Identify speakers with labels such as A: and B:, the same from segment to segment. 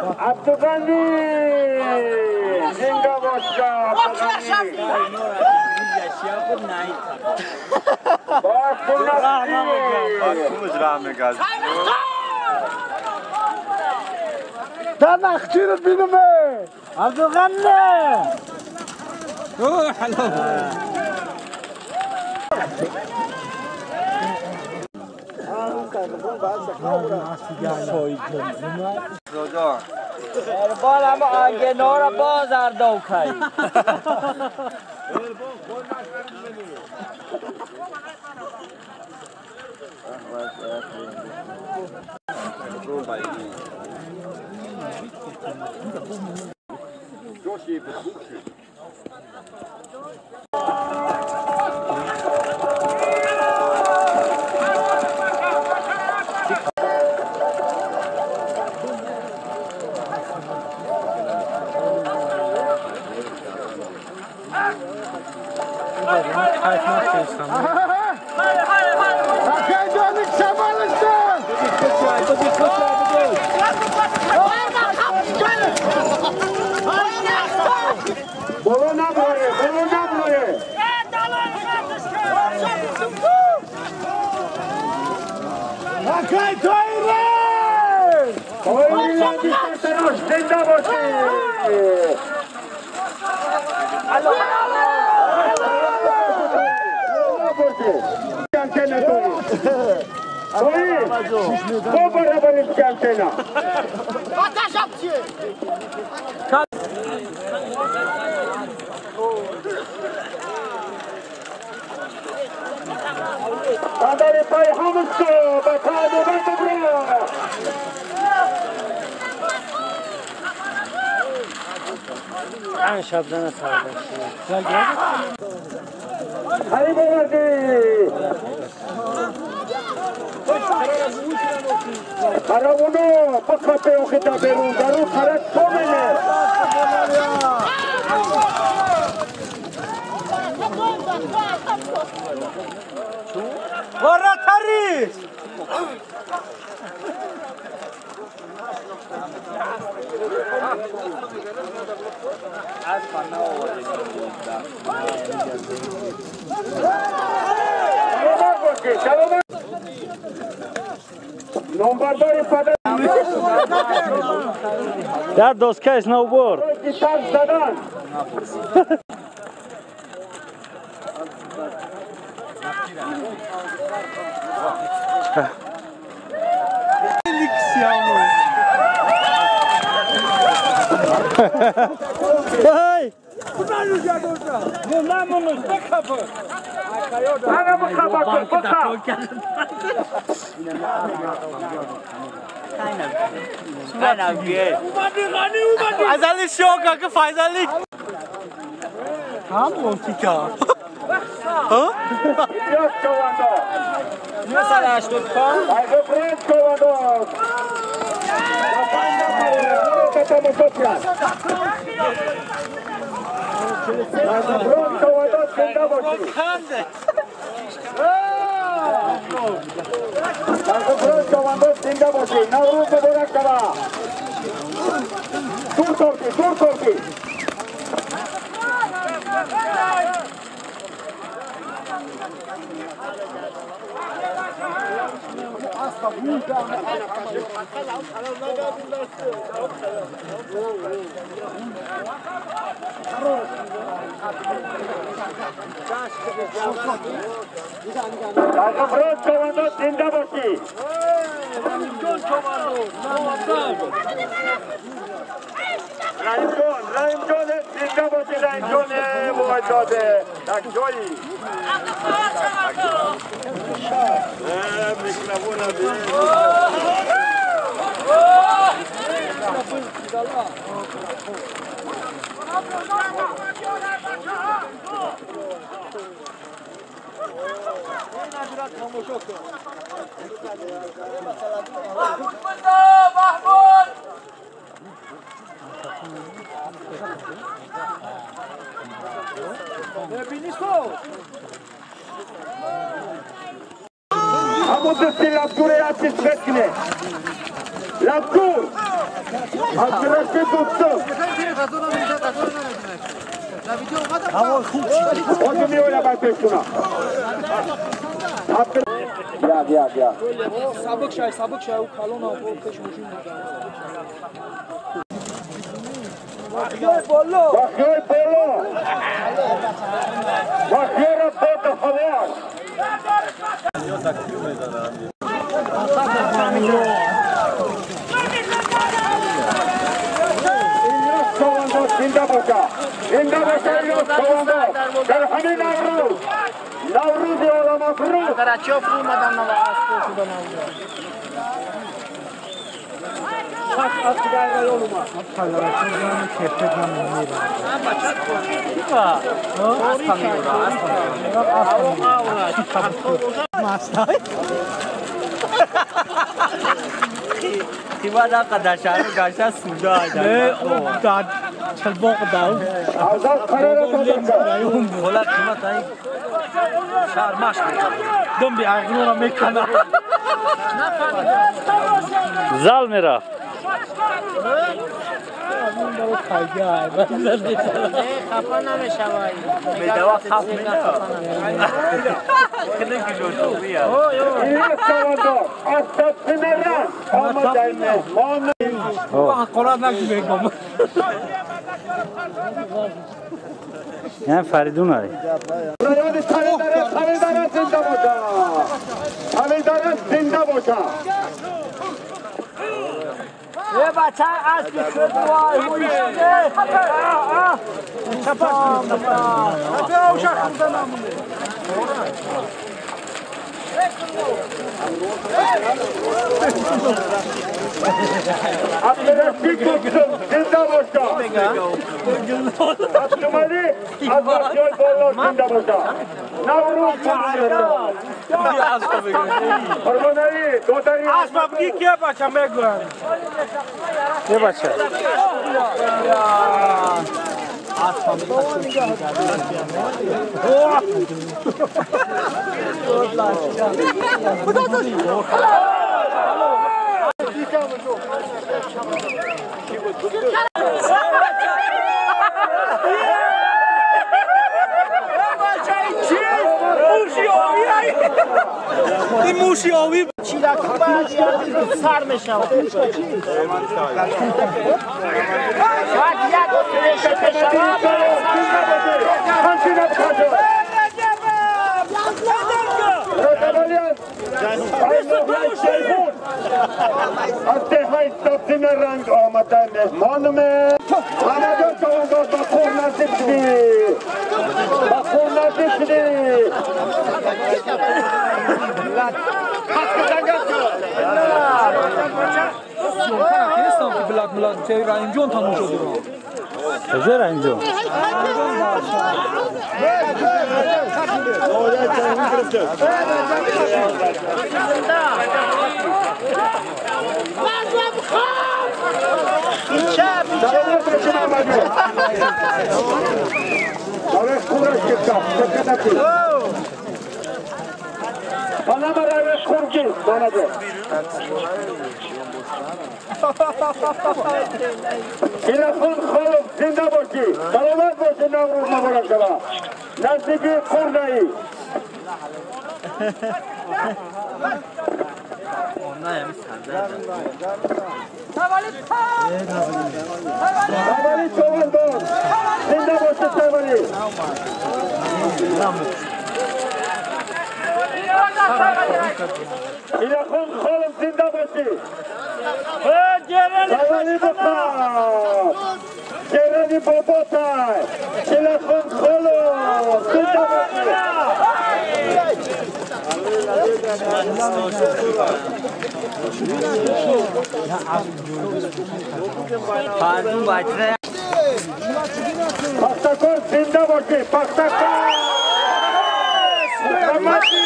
A: Абдуғани зинда боша Абдуғани.
B: Абдуғани.
C: Дар доска сноуборд.
B: Faizali shoka ke Faizali. Ham logika. Ha?
A: Abdurrashid Dostum. بیا بیا
B: سبک شای سبک شای او کالون او پیش ماشین واخیای بالا
A: واخیای بالا واخیای را باد هوا زنده باشه زنده باشه ایاس چواندا در همین نوروز نوروز عالم افروز
C: زال میرفت این فریدون های
A: زنده باشه
B: یه بچه اسب شد وای مویشته
A: عبدالرشید دوستم زنده باشه عبدالملی از بخیای بالا زنده باشه نوروز قربانعلی دودری
B: اسباب کی بچه میگوین
C: یه بچه
B: این موشی آبی سر میشه
A: از ده سبزین رنگ آمده مهمان من آمده چواندا با خور نزدیک شدی با خور نزدیک شدی
C: کجا رنجون؟
A: تلفن خالم زنده باشی سلامت باشی نوروز مبارک شما نزدیکی خورده ای سوالی چوبندان زنده باشی سوالی تلفن خالم زنده باشی سوالی بخواه گرانی باباتای تلفن خالم زنده باشی پختکار زنده باشی پختکار محمدی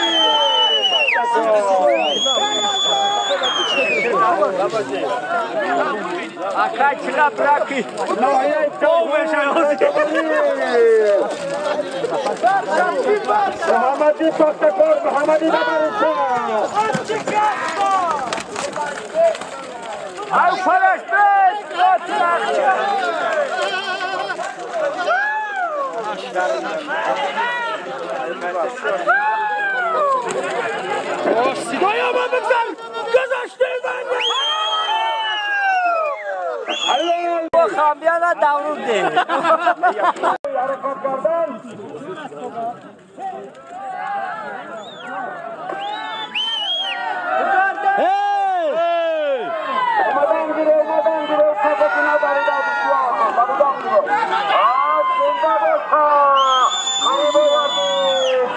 A: محمدی پختکار محمدی نبرشا
B: او فرش بس خامیانه دورون ده.
A: حرکت کردن. اومدن گیره اومدن گیره کفتون بریده بسیار بریدن گیره. آه زنده باشه. قریب آوردی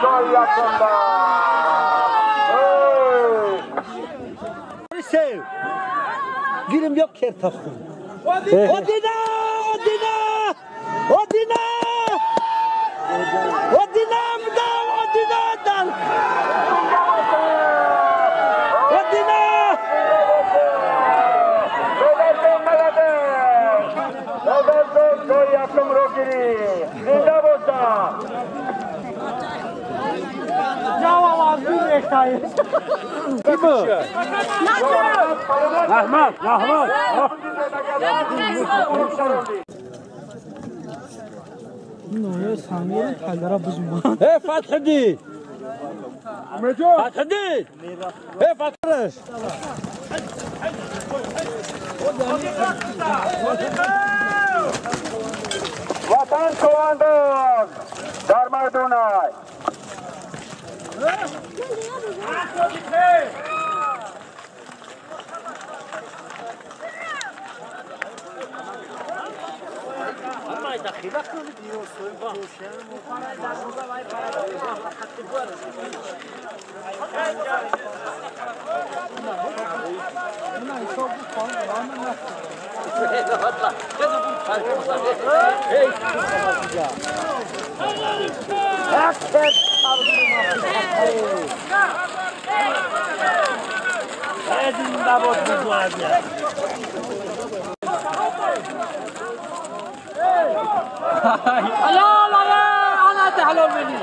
A: جای یکشنبه.
D: گیرم یا کرتا خون. Odina! Odina! Odina! Odina dal! Odina dal! Odina!
C: Rahmat, Rahmat.
D: Ey Fatihdi! Fatihdi! Ey Fatih!
A: Vatan komandan در مردونای
B: لا لا لا انا تحلل مني.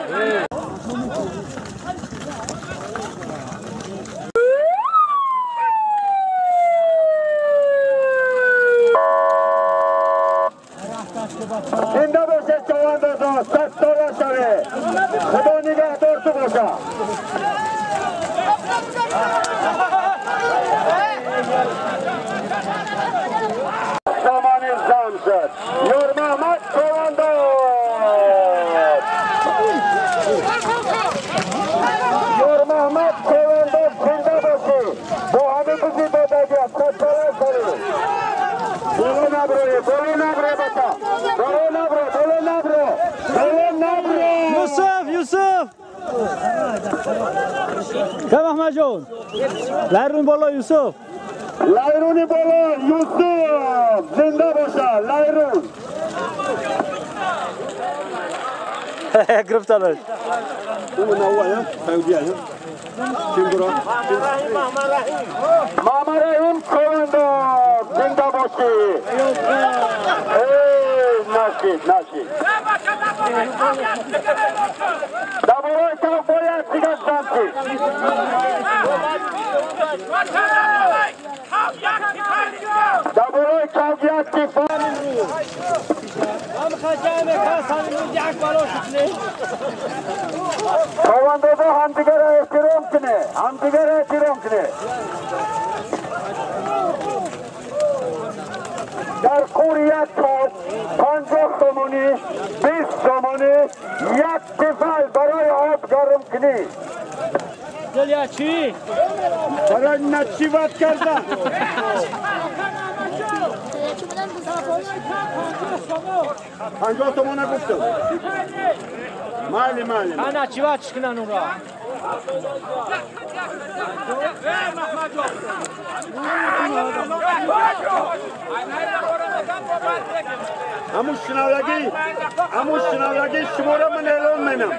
A: زنده باشه چواندازا 100 ساله شوه خدا نگهدار تو باشه. سامان زم شد نور محمد چوانداز نور محمد چوانداز زنده باشی با همه بزی دادگی 100 ساله شوه. بالا نبرو بالا نبرو بچه بالا نبرو بالا نبرو بالا نبرو.
C: یوسف یوسف کم احمد جون لایرون بالا یوسف
A: لایرونی بالا یوسف زنده باشه لایرون.
C: گرفتنش
A: اون اول سعودیه ماما رحیم کومندان زنده باشی. نشید نشید دوباره تو باید دیگه زنسی دوباره تو یک تیفا چواندازا همدیگه را احترام کنه همدیگه را احترام کنه. در کور یک تاس 50 تومانی 20 تومانی یک تفل برای آب گرم کنی.
C: چی؟
A: برای نچیوت کردن. 50 تومانه گفتم. مالی مالی.
B: انا چیوات کنن اون را.
A: همون شنویگی شما را من اعلام منم.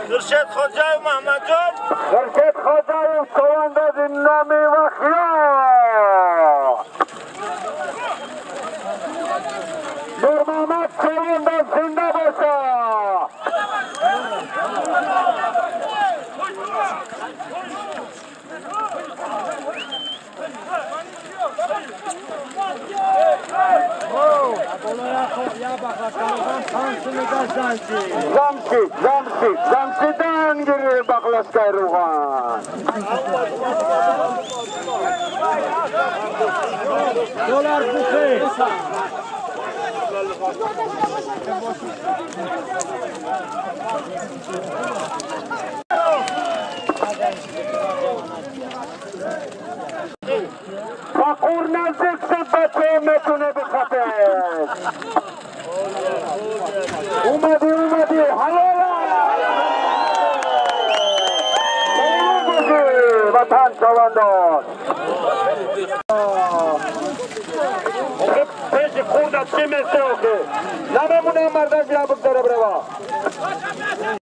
D: خورشید خواجه و محمد جان
A: خورشید خواجه و چوانداز نامی و خیال نور محمد چوانداز زنده باشه. Замшид, замшид, замшидан гири бақлашкай руған.
C: Доллар бухе.
A: فقور نزدیک شد بچه میتونه بخطه. اومدی اومدی حلالا وطن شوندان پیش خورد از چی میسته آخه نممونه مردش را بگذاره بروا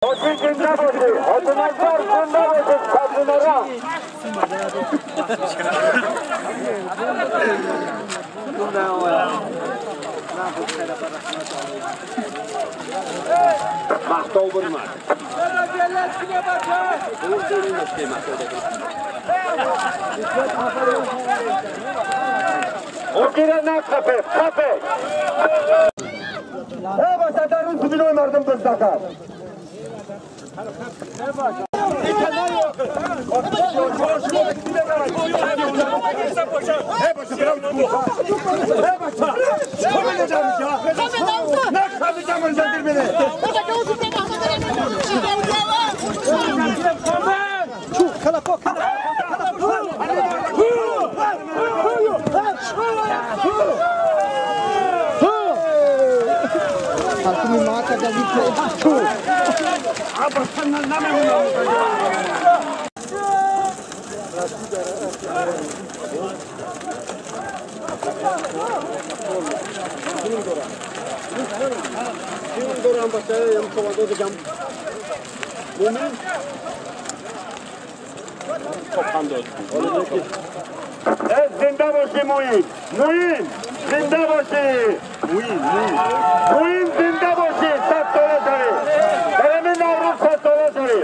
A: حاجی زنده باشی حاجی نظر زنده باشی سبزینه را زنده باشی موین، موین زنده باشی، موین زنده باشی. 100 ساله شوی، در همین نوروز 100 ساله شوی.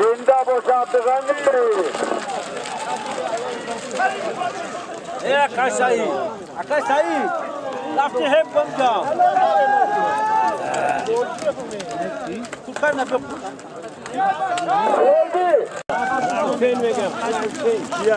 A: زنده باش عبدالغنی.
D: ای قشایی قشایی رفتی هم بمجا تو کار نکن. حسین میگم حسین بیا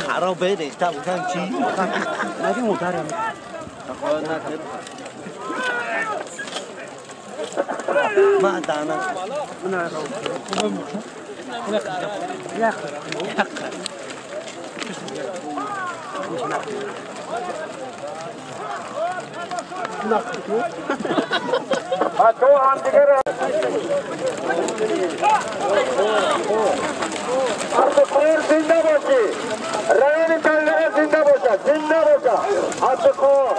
E: خرابه ریخته بودن چی؟ ما دانا
A: تو هم دیگه عبدالقهار زنده باشی، رایان تلگره زنده باشه، زنده باشه عبدالقهار.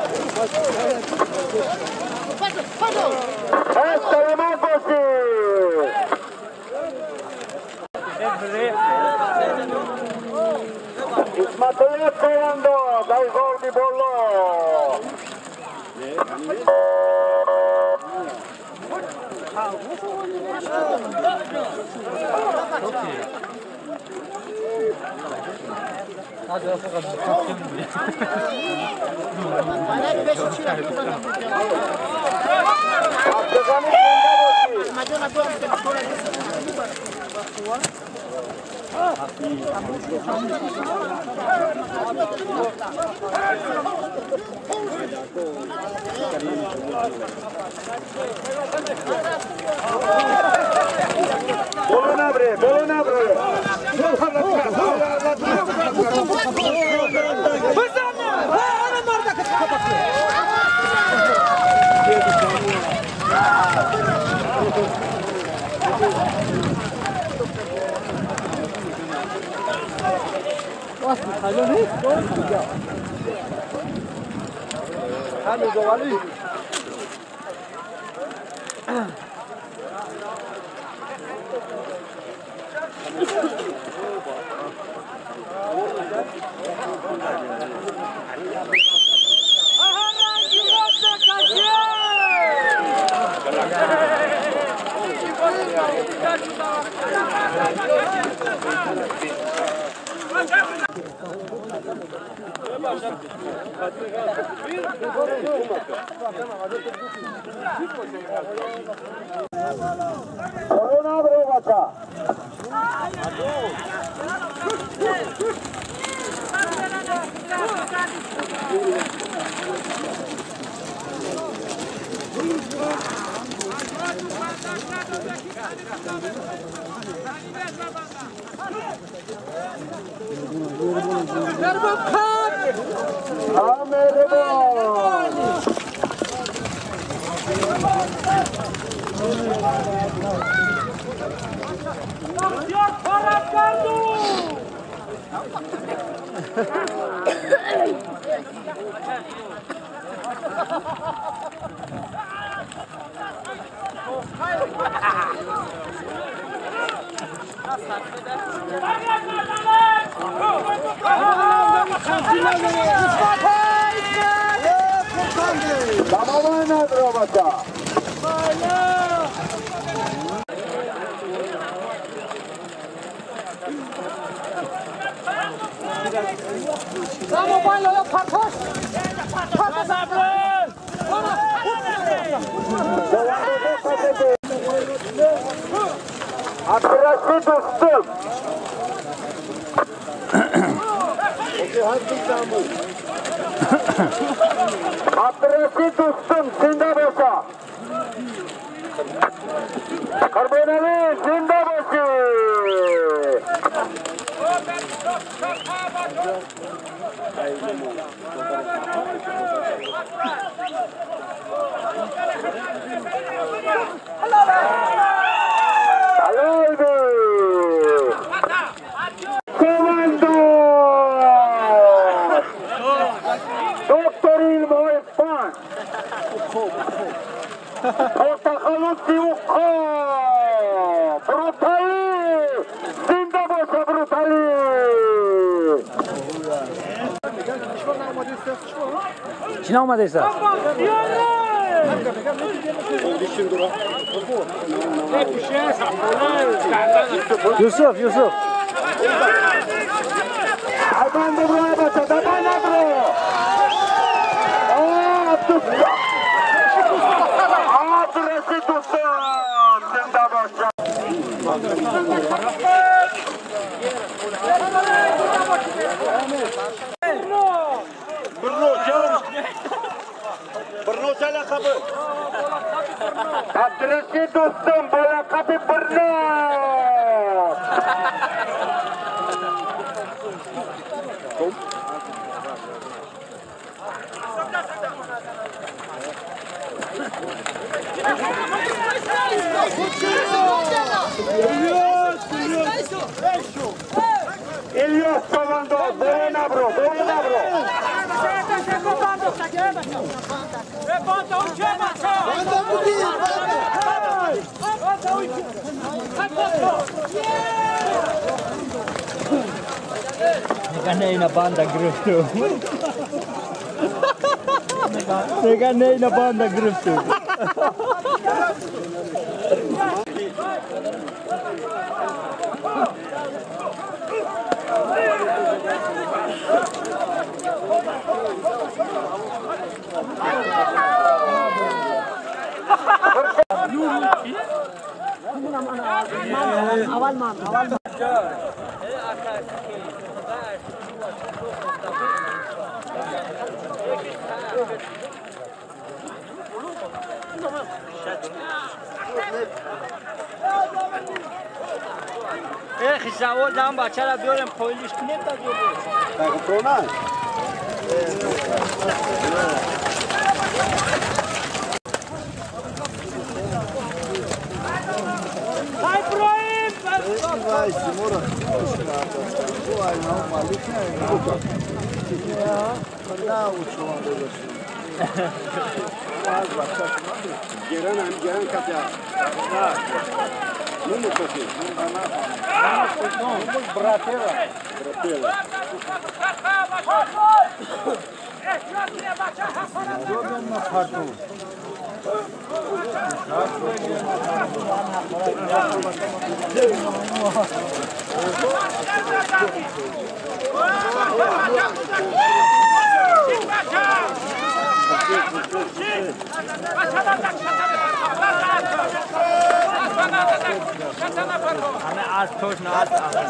A: از سلامت باشی. Батулат Ковандо дар ғорди боло. Боло набре, боло набре.
C: Yusuf, Yusuf.
B: Мега не ина банда гирифту. Мега не ина банда гирифту. Хисавол дам бачара биёрем поилиш кунем та биёрем. Ҳама аз тош на аз ҳама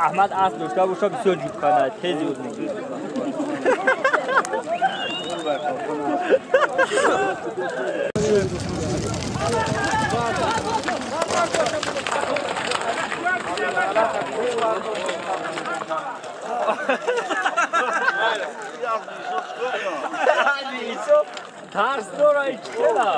B: Аҳмад асл дошта боша бисёр ҷудкана тез ёд мегирад. Тарс дора ичхела.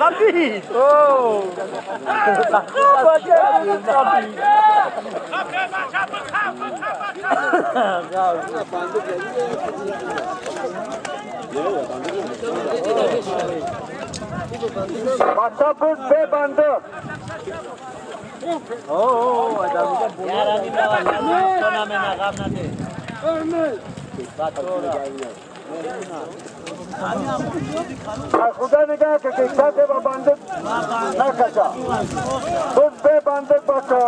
D: Хабиб! О! Хабиб!
A: Бача буд бебандук. Худа нигоҳ ки касе ба бандук накаша. Буд бебандук бача.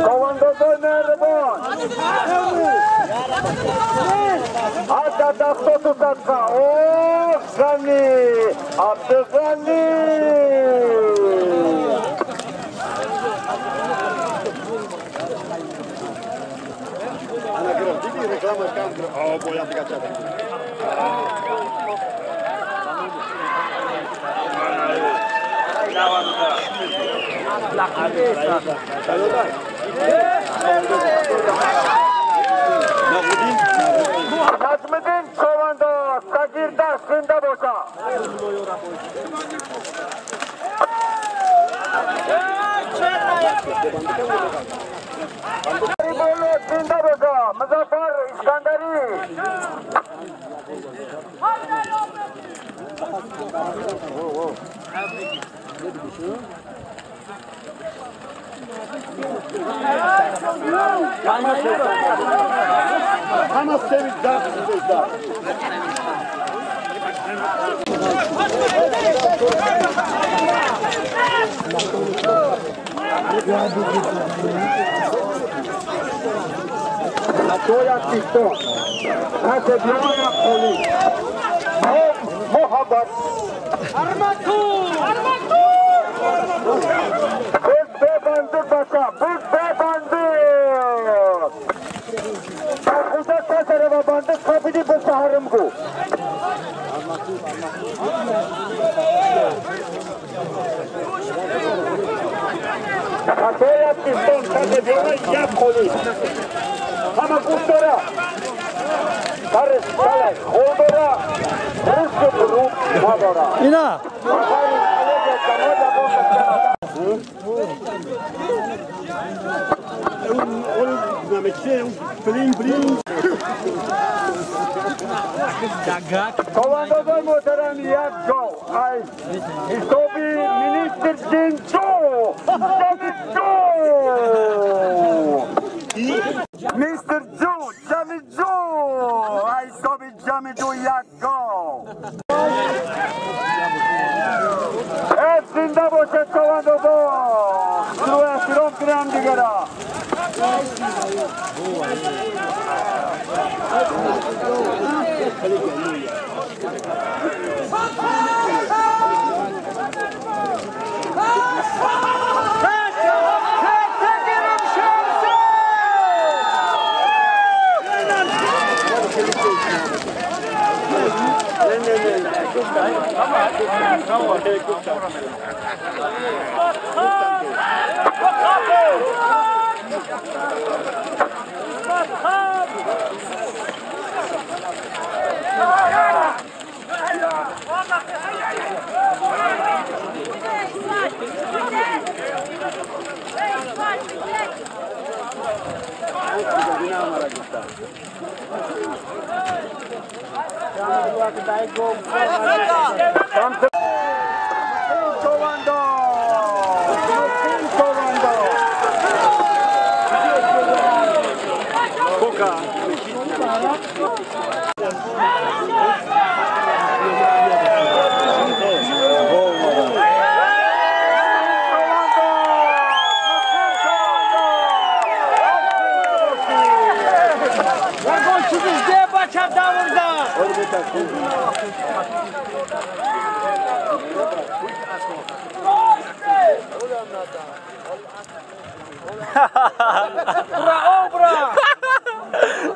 A: Командозои меҳрубон. Ата дафтоту садқа. Ох, Ғани! Абдуғани! Наҷмиддин Човандоз сагирдаш зинда боша. Зинда боша. Музаффар Искандарӣ. Муҳаббат. Буд бебандук бача, буд бебандук. Худа касара ба бандук қабиди ба саҳарымгу. Хатоя пистон касе як холи. Ҳама гӯш дора. Барис калай хол дора. Рӯзи рух надора.
C: Ина.
A: Командозои муҳтарам як гол аз ҳисоби министр Динҷо Ҷамиҷо мистер Ҷо Ҷамиҷо аз ҳисоби Ҷамиҷо як гол. Зинда бошед командозо. Эҳтиром кунем дигара.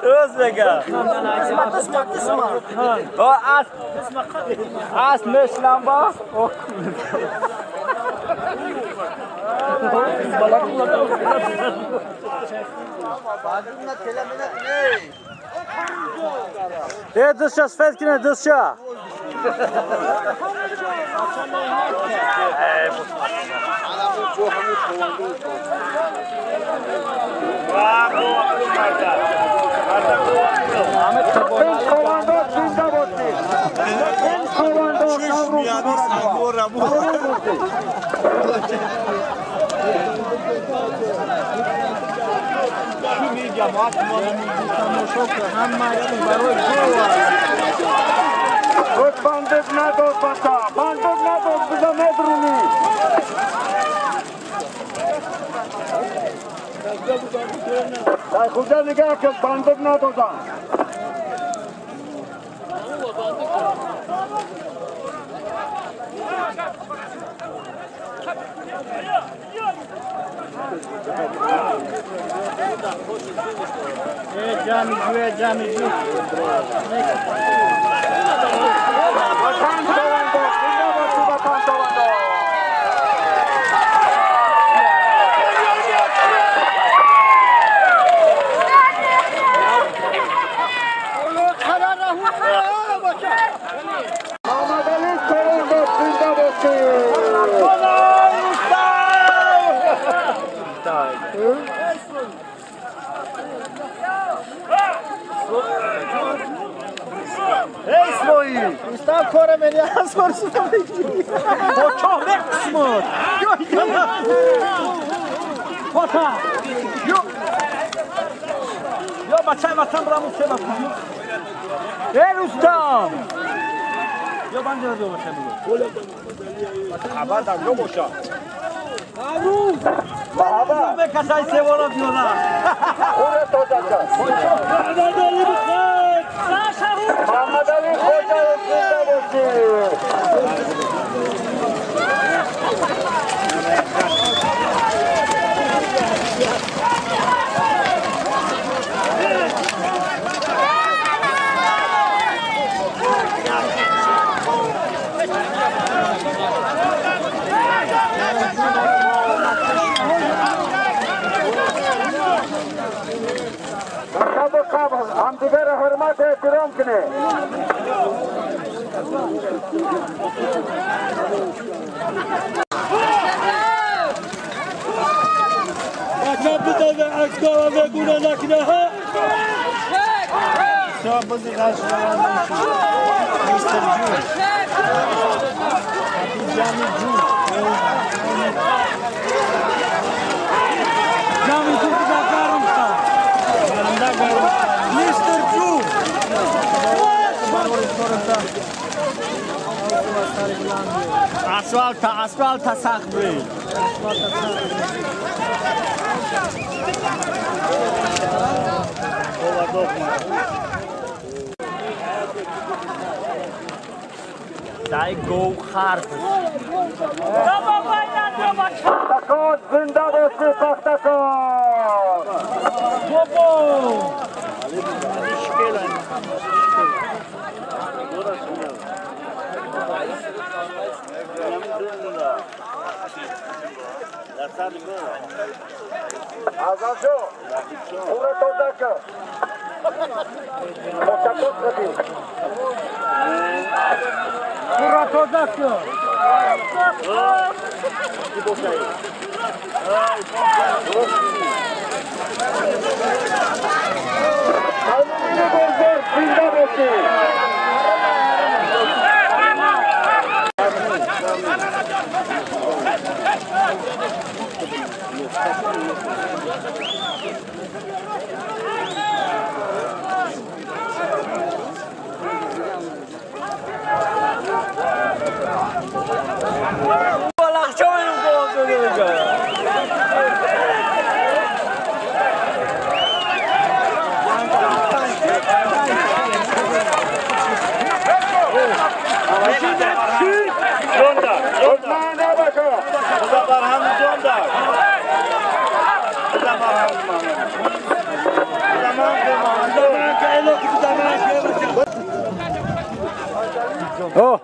D: Рост мега. Ас мешламба.
C: Е, дъща, светкине, дъща! Асфальта сахт бе. Дай гол харп.
A: Пахтакор зинда боши, Пахтакор!
C: Бобо!
A: Азанҷо, ура тозака. Мошакот кади.
C: Ура тозака.
A: Салмини Гурзор зинда боши.
C: Oh!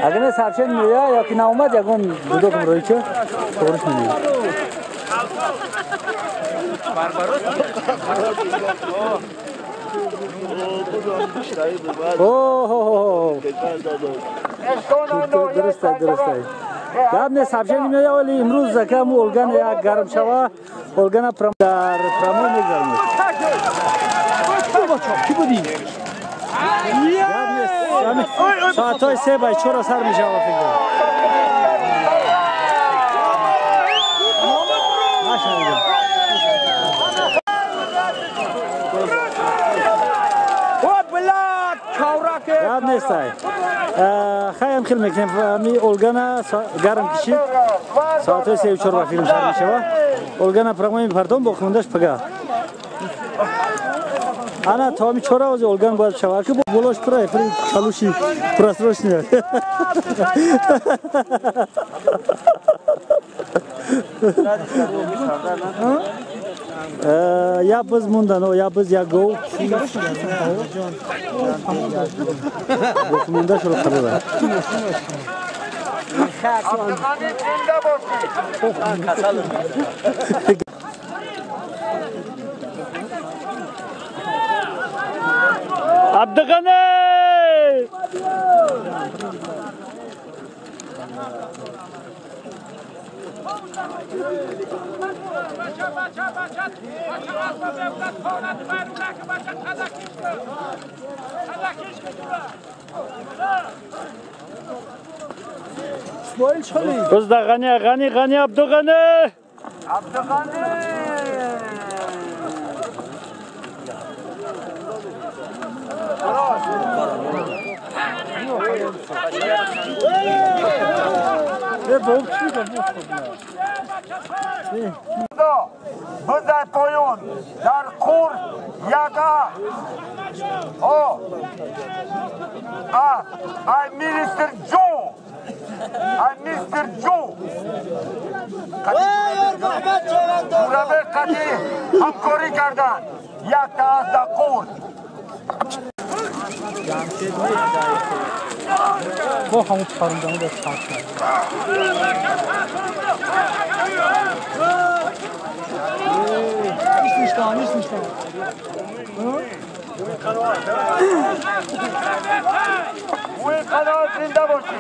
C: Агар сабшен мея ё ки наомад ягон будокам рӯйча тоғриш мемея. Дуруст дуруст. Гап не сабшен мея, вале имрӯз закам олган як гарм шава, олгана дар прамой мегзаронад. Ки будӣ? Соатҳои се бай чора сар мешава фикр. Нашунидам. Гап нестай. Хаям хел мекунем. Ми Олгана гарм кишид. Соатҳои сею чор ба филм сар мешава. Олгана прямой мепардом, боқимондаш пага. Ана то ами чора ози Олган бояд шава. Ки болош пура, пури калуши просрочный. Я биз мундан, я биз як гов. Боқимонда шуро қарора. Абдығани! Бизда Ғани, Ғани, Ғани, Абдығани!
A: Абдығани! Бизда поён дар қур яга о а ай министр Ҷо, ай мистер Ҷо мураббӣ қатъӣ ҳамкорӣ карданд, якта аз дар қур.
D: Бо ҳамун парундану дар сар кард. Ниш ништа.
A: Канал зинда бошӣ.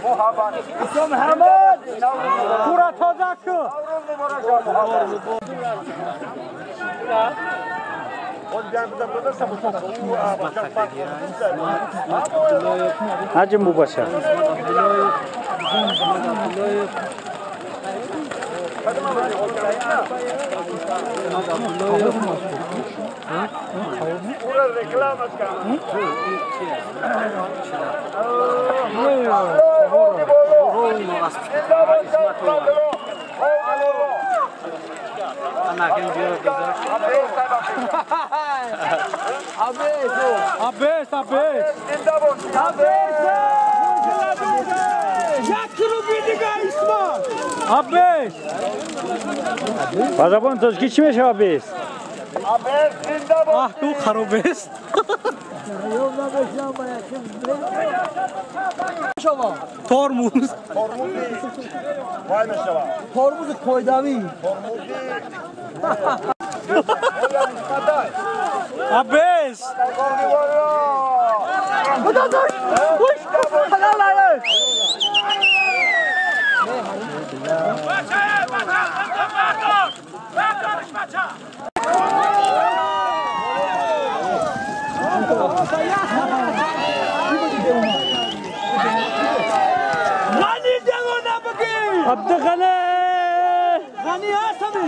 D: Муҳаммад кура тоза ку.
C: Ҳаҷм бубаша.
D: Абес, абес. Абес.
C: Ба забони тоҷикӣ чӣ мешавад абес?
D: Аҳ, ку харобест. Тормуз.
E: Тормузи қоидавӣ.
D: Абес.
C: Абдуғани!
D: Ғани ҳастами.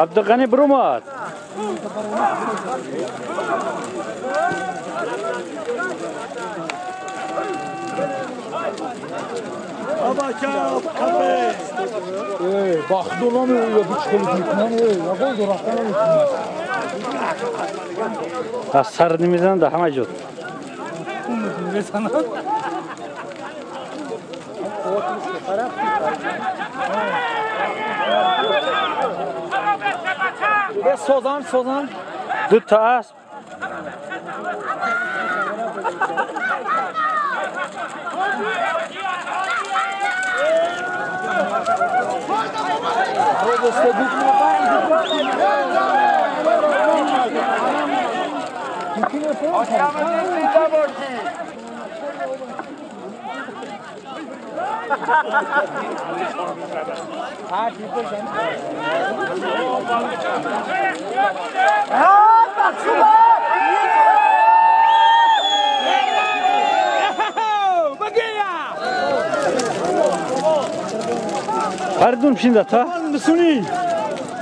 C: Абдуғани бурумад. Аз сар намезанад дар ҳама ҷо.
D: Созан, созан.
C: Ду та асп. Фаридун пшинда та?
D: Бисуни.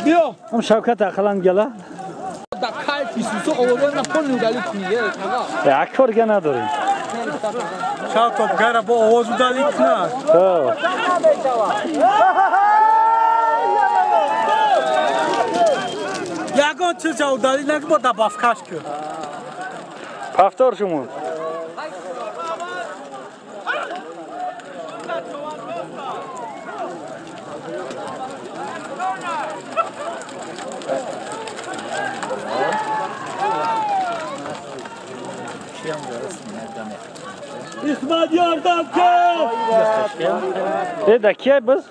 D: Биё.
C: Ам Шавкат ақалан гала.
D: Да кайфи сусу оводан на пол удалить кунӣ, тага.
C: Як кор га надорем.
D: Шавкат гара бо овоз удалить куна.
C: Хо.
D: Ягон чиза удалить нак бо добавкаш ку.
C: Повтор шумон.
D: Исмат ёрдам кун!
C: Да кия биз?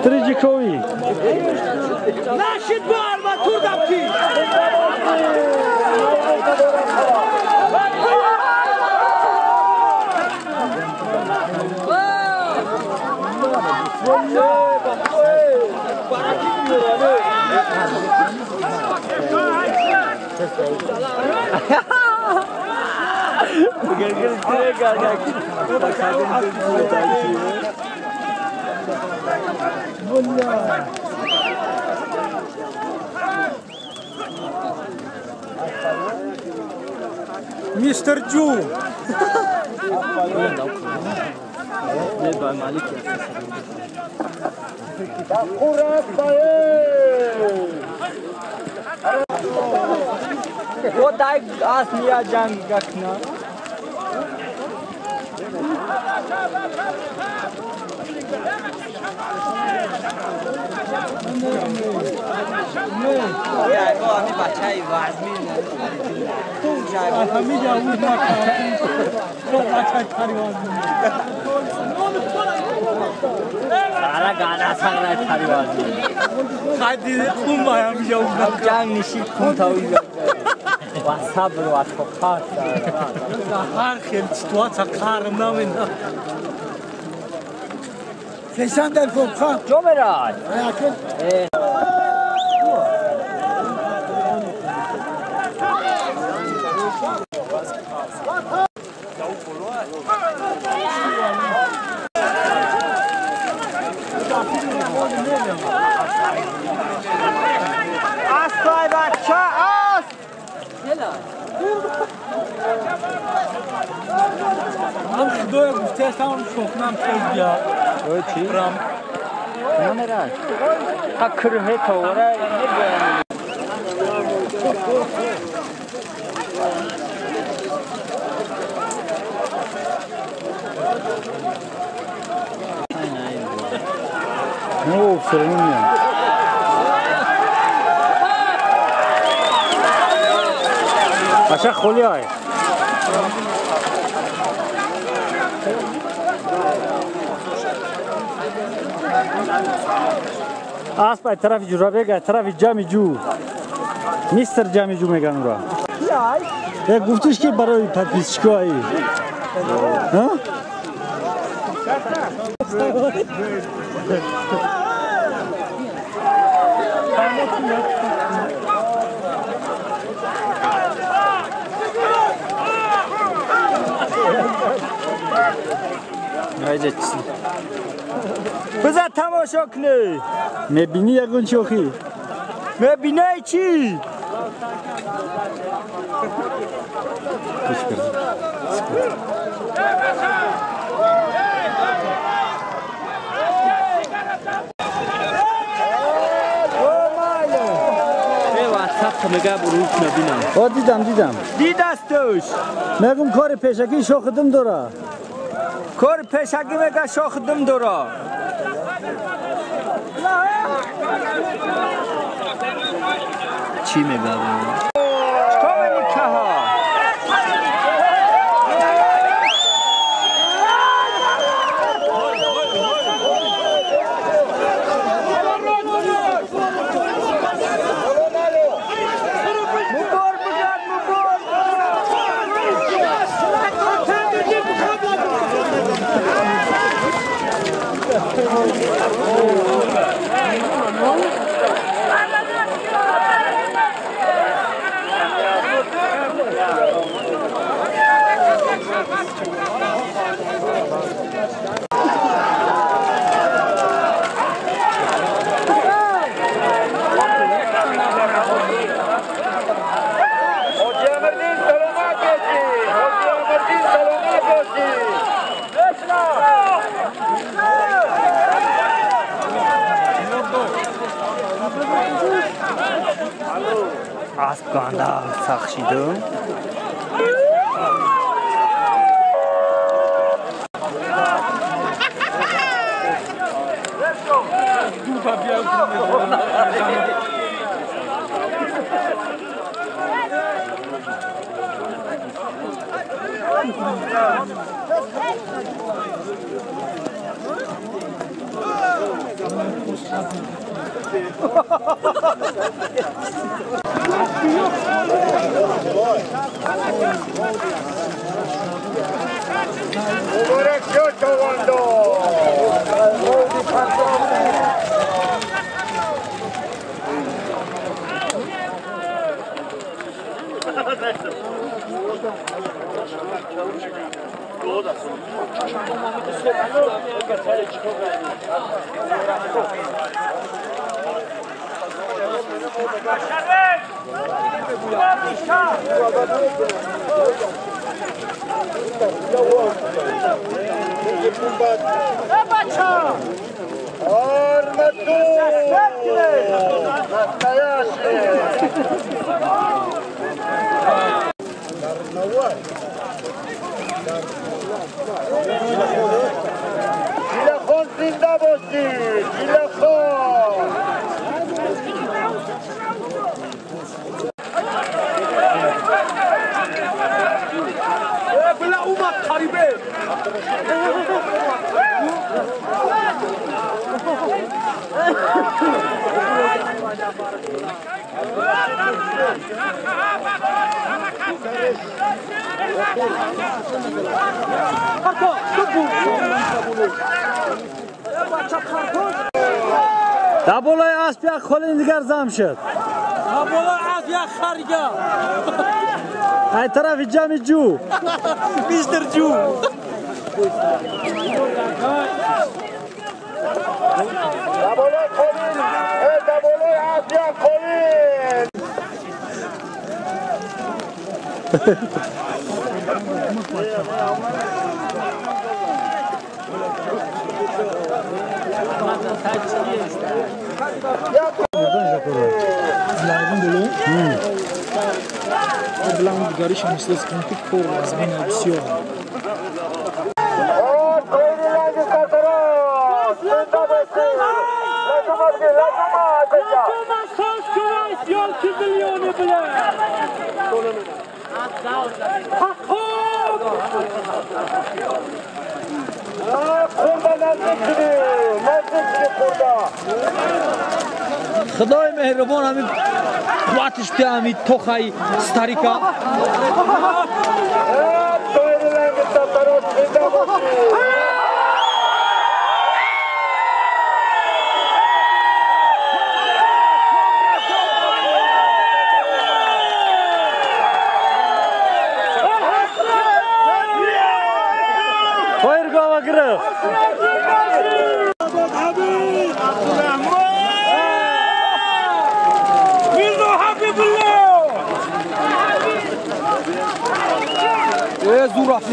C: Триджикови.
D: Нашид бо арматур дабки.
E: Мистер Джу.
C: Аша холи ай. Асп ай тарафи Ҷурабек, ай тарафи Ҷамиҷӯ. Мистер Ҷамиҷӯ меган ура. Э гуфтиш ки барои подписчикҳо ай. Ҳа?
B: بذار تماشا کنی.
C: میبینی یگون چوخی؟
B: میبینی چی؟
C: دیدم دیدم.
B: دیدستش.
C: میگم کار پیشکی شاخدم داره.
B: Кор пешагӣ мега шох дум дора.
E: Чӣ мега?
B: Чикор мекаҳа?
E: Асп ганда сахт шидум.
A: Муборак шод човандоз! Jilaxon зинда бошӣ! Jilaxon!
C: Дар болои асп як холин дигар зам шуд.
D: Дар болои асп як харига.
C: Ай тарафи ҷамъи ҷӯ.
D: Мистер ҷӯ.
A: Дар болои холин, дар болои асп як холин.
E: Худои меҳрубон ҳамин қувватиш бия ҳамин тохаи старика.
C: Тоҳир гова гирифт.
E: Зур рафт.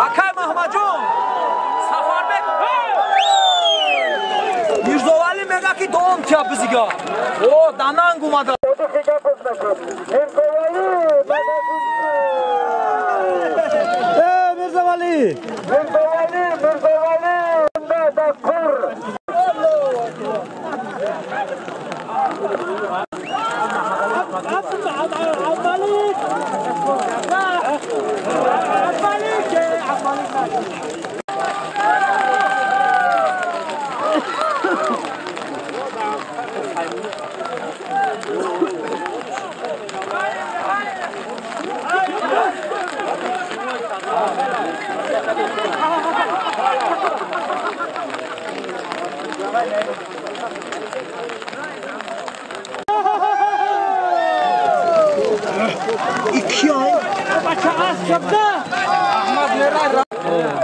E: Акай Маҳмадҷон, Сафарбек Мирзовалӣ мега ки дом тя бизига. О, дананг омада.
C: Э, Мирзовалӣ!
A: Мирзовалӣ, Мирзовалӣ, дастур.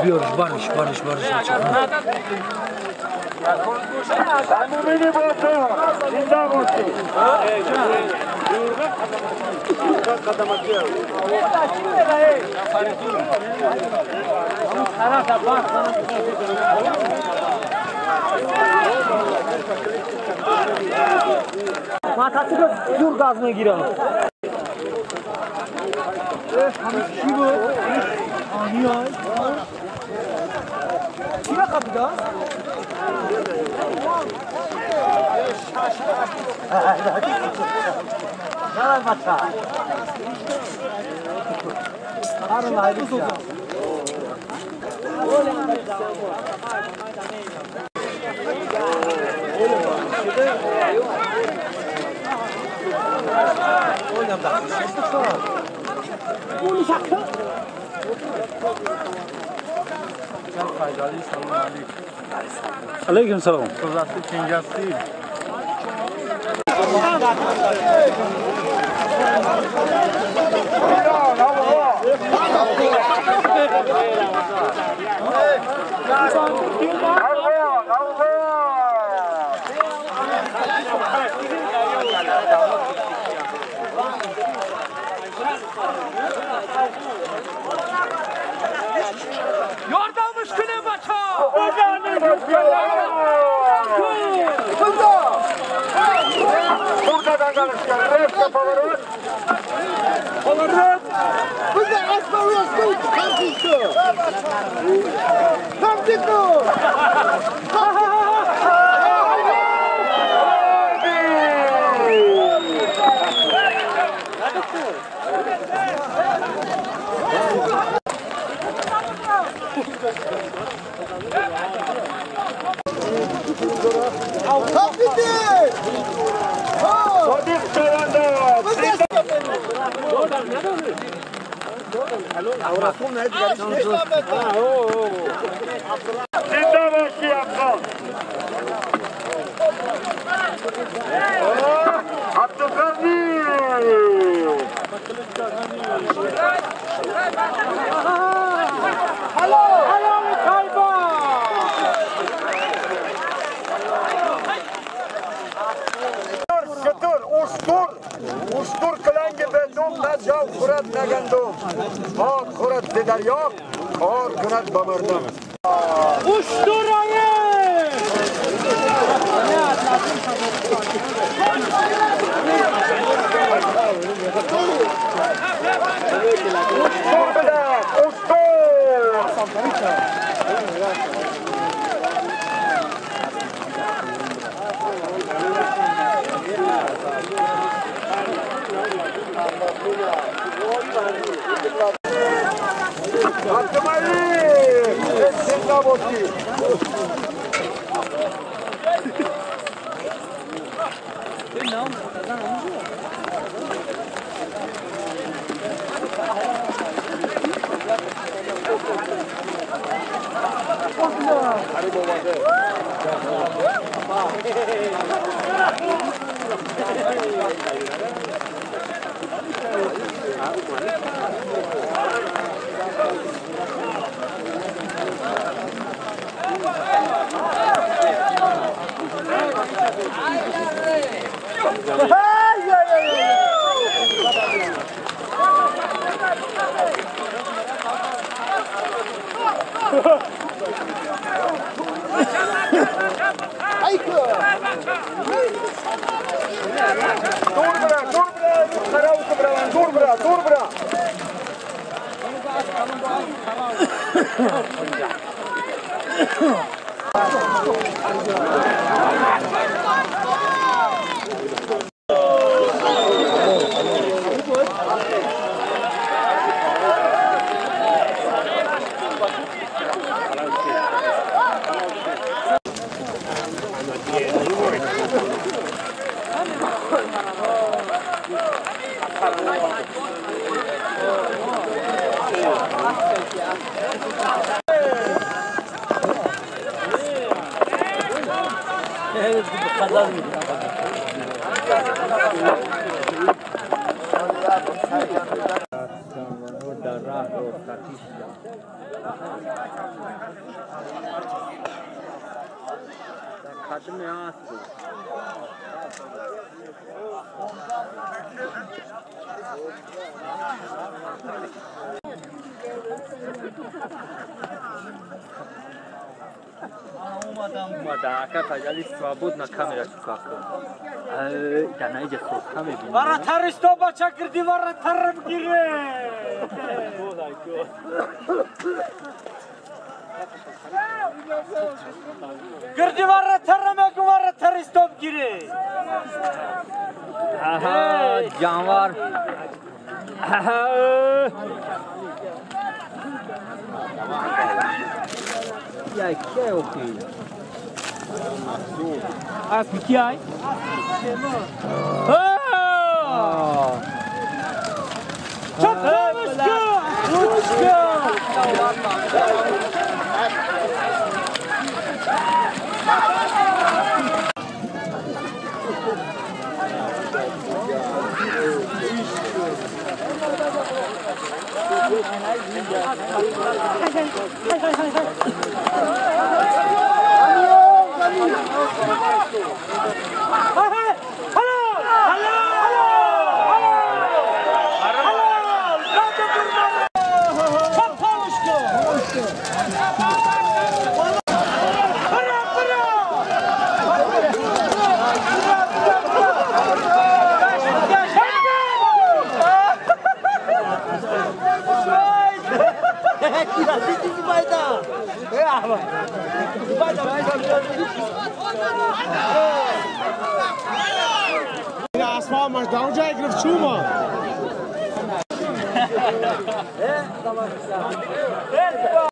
E: Биёрш, бариш, бариш, бариш.
B: Мотоцикл зур газ мегирам.
C: Алейкум салом.
E: Ёрдамш кунем, бача!
A: Зинда бошӣ, афғон! Абдуғанӣ! Шутур, уштур, уштур киланги бе дум, на ҷав хӯрад, на гандум. Об хӯрад зи дарё, кор кунад ба мардум. Уштур буда, уштур!
E: Свободно камера чукако. Да наиҷа соска мебинем.
B: Вара таристо бача гирди вара тар бигире. Гирди вара тар мегу вара таристо бигире.
E: Аҳа, ҷанвар. Аҳа. Я ке окей.
B: Асп ки ай? Чапамушка! Ручка!